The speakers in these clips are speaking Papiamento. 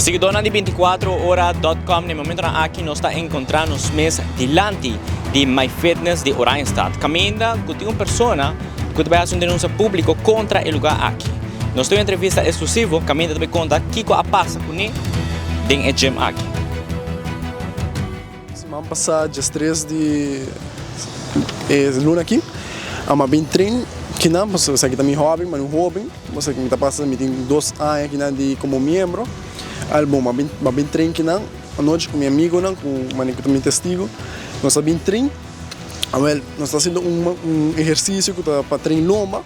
Siguidónan di 24ora.com, na e momentonan aki nos ta enkontrá nos mes dilanti di My Fitness di Oranjestad, kaminda ku tin un persona ku ta bai hasi un denunsia públiko kontra e lugá aki. Nos tin un entrevista eksklusivo kaminda ta bai konta kiko a pasa kuné den e gym aki. Siman pasá djes di e luna aki a mi a bin train kinan pasobra esaki ta mi hobby, mi un hoben, pasobra mi ta pasa mi tin dos aña kinan di komo miembro, al bon mi a bin train kinan anochi ku mi amigonan ku mane ku ta mi testigo, nos a bin train, awel nos ta hasiendo un ehersisio ku ta pa train lomba,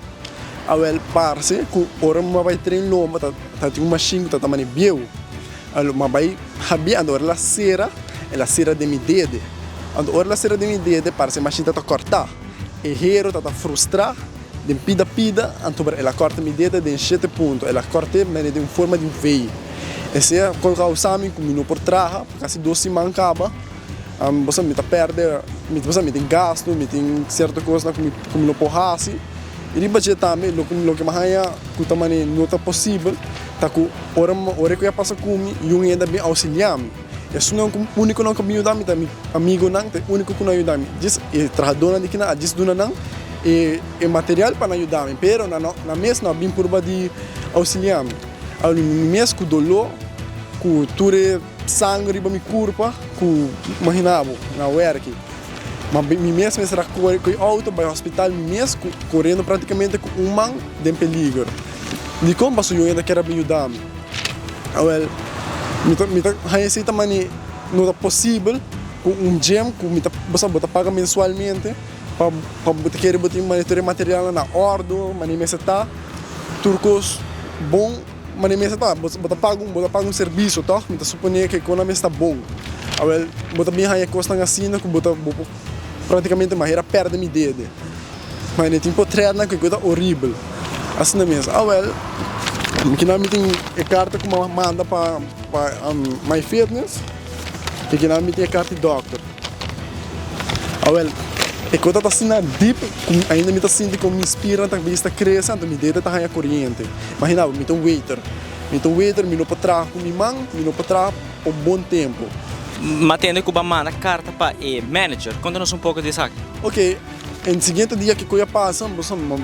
awel parse ku ora mi a bai train lomba ta tin un mashin ku ta mane bieu. Alo ma bai habia anto ora el a sera, el a sera den mi dede. Anto ora el a sera den mi dede parse mashin ta ta kòrtá. E hero ta ta frustrá den pida pida, anto el a kòrta mi dede den shete punto. El a kòrt'é mene den forma di un V. Esei a kousa mi ku mi no por traha pa kasi dos siman kaba. Pasobra mi ta pèrdè, mi tin gastu, mi tin sierto kosnan ku mi no por hasi. I riba dje tambe loke mi a haña ku ta manera no ta posibel ta ku ora ora ku e a pasa ku mi i un hende a bin ousiliá mi. Esunnan ku únikonan ku a bin yuda mi ta mi amigonan ta e úniko ku nan a yuda mi. Djis e trahadónan di kinan a djis duna nan e e material pa nan yuda mi pero nan no nan mes no a bin purba di ousiliá mi. Awor mi mes ku doló ku tur e sanger riba mi kurpa ku imaginá bo na wèrki. Ma mi mes mester a kore ku e outo bai hospital mi mes ku korendo praktikamente ku un man den peliger. Dikon? Pasobra yo hende kier a bin yuda mi. Awel, mi ta mi ta haña esei ta mane no ta posibel ku un gym ku mi ta bo sa bo ta paga mensualmente pa pa bo ta kere bo tin mane tur e materialnan na òrdu mane mester ta tur kos bon. Mane mester ta, bo ta paga un, bo ta paga un servisio tòg? Mi ta suponé ku e kos nan mester ta bon. Awèl, bo ta bin haña kosnan asina ku bo ta, bo por práktikamente manera pèrdè mi dede. Mane tin potrètnan ku e kos ta oribel. Asina mes. Awèl, kinan mi tin e karta ku mi a manda pa pa My Fitness i kinan mi tin e karta di dòkter. Awèl, e kos ta asina dip ku ainda mi ta sinti ku mi spirnan ta bisa ta krese anto mi dede ta haña koriente. Imagina bo, mi ta un waiter. Mi ta un waiter, mi no por traha ku mi man, mi no por traha pa un bon tempu. Mi a tende ku bo a manda karta pa e manager. Konta nos un poko di esaki. Ok, e siguiente dia kiko ya pasa, bo sa, mi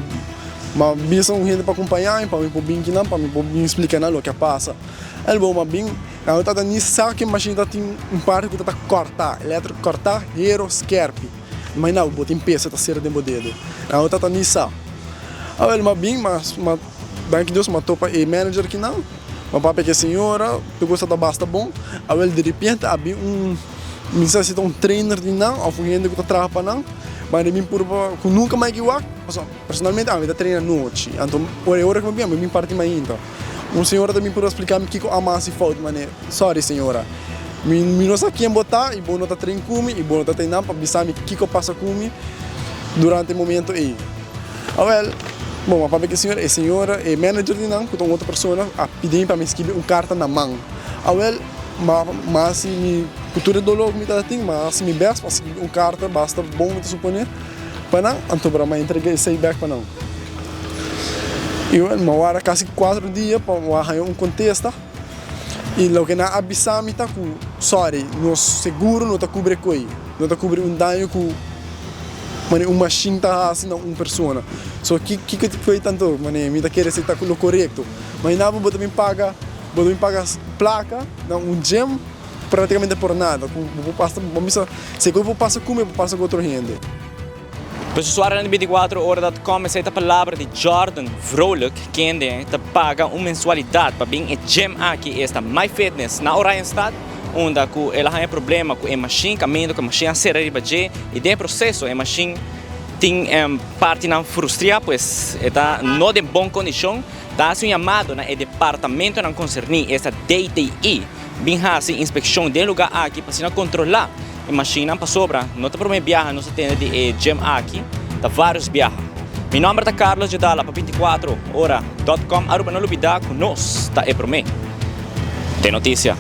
a bisa un hende pa kompañá mi, pa mi por bin kinan, pa mi por bin splika nan loke a pasa. El bo, mi a bin, nan no tabata ni sa ku e mashin ta tin un parti ku ta ta kòrtá, eléktriko kòrtá, hero skèrpi. Imagina bo, bo tin pesa ta sera den bo dedo. Nan no tabata ni sa. Awel m'a bin, m'a m'a danki Dios m'a topa e manager kinan, m'a papia ku e señora, tur kos ta basta bon. Awel diripiente a bin un, mi sa si ta un trainer di nan òf un hende ku ta traha pa nan, ma e bin purba ku nunka mai ki wak, pasobra personalmente ami ta traina anochi, anto ora e ora ku mi bin, mi bin parti mainta. Un señora ta bin purba splika mi kiko a mas i fout, manera, sorry señora, mi mi no sa ken bo ta i bo no ta train ku mi i bo no ta traina pa bisa mi kiko pasa ku mi durante e momento ei. Awel, bon, a papia ku e señora, e señora, e manager di nan, ku ta un otro persona, a pidi mi pa mi skibi un karta na man. Awel, ma ma hasi mi, ku tur e doló ku mi tabata tin, ma hasi mi bèst pa skibi un karta basta bon, mi ta suponé, pa nan, anto mi a entrega esei bèk pa nan. I awel, mi a wara kasi kuater dia pa mi a haña un kontesta, i loke nan a bisa mi ta ku, sòri, nos seguro no ta kubri e koi, no ta kubri un daño ku. Mane un mashin ta hasi na un persona. So ki kiko ta foi tanto? Mane mi ta kere si ta lo korekto. Imagina bo bo ta bin paga bo ta bin paga plaka na un gym praktikamente por nada ku bo por pasa bo bisa si ku bo por pasa ku mi bo por pasa ku otro hende. Pues usuarionan di 24 ora dot com esei ta palabra di Jordan Vrolijk kende ta paga un mensualidat pa bin e gym aki esta My Fitness na Oranjestad. Unda ku el a haña problema ku e mashin, kaminda ku e mashin a sera riba dje i den e proseso e mashin tin partinan frustriá, pues e ta no den bon kondishon. Ta hasi un yamado na e departamentonan konserní, esta DTI, bin hasi inspekshon den e lugá aki pa asina kontrolá e mashinnan pasobra no ta promé biaha nos a tende di e gym aki, ta vários biaha. Mi nòmber ta Carlos Jodala pa 24 ora dot com Aruba no lubidá ku nos ta e promé. Den noticia.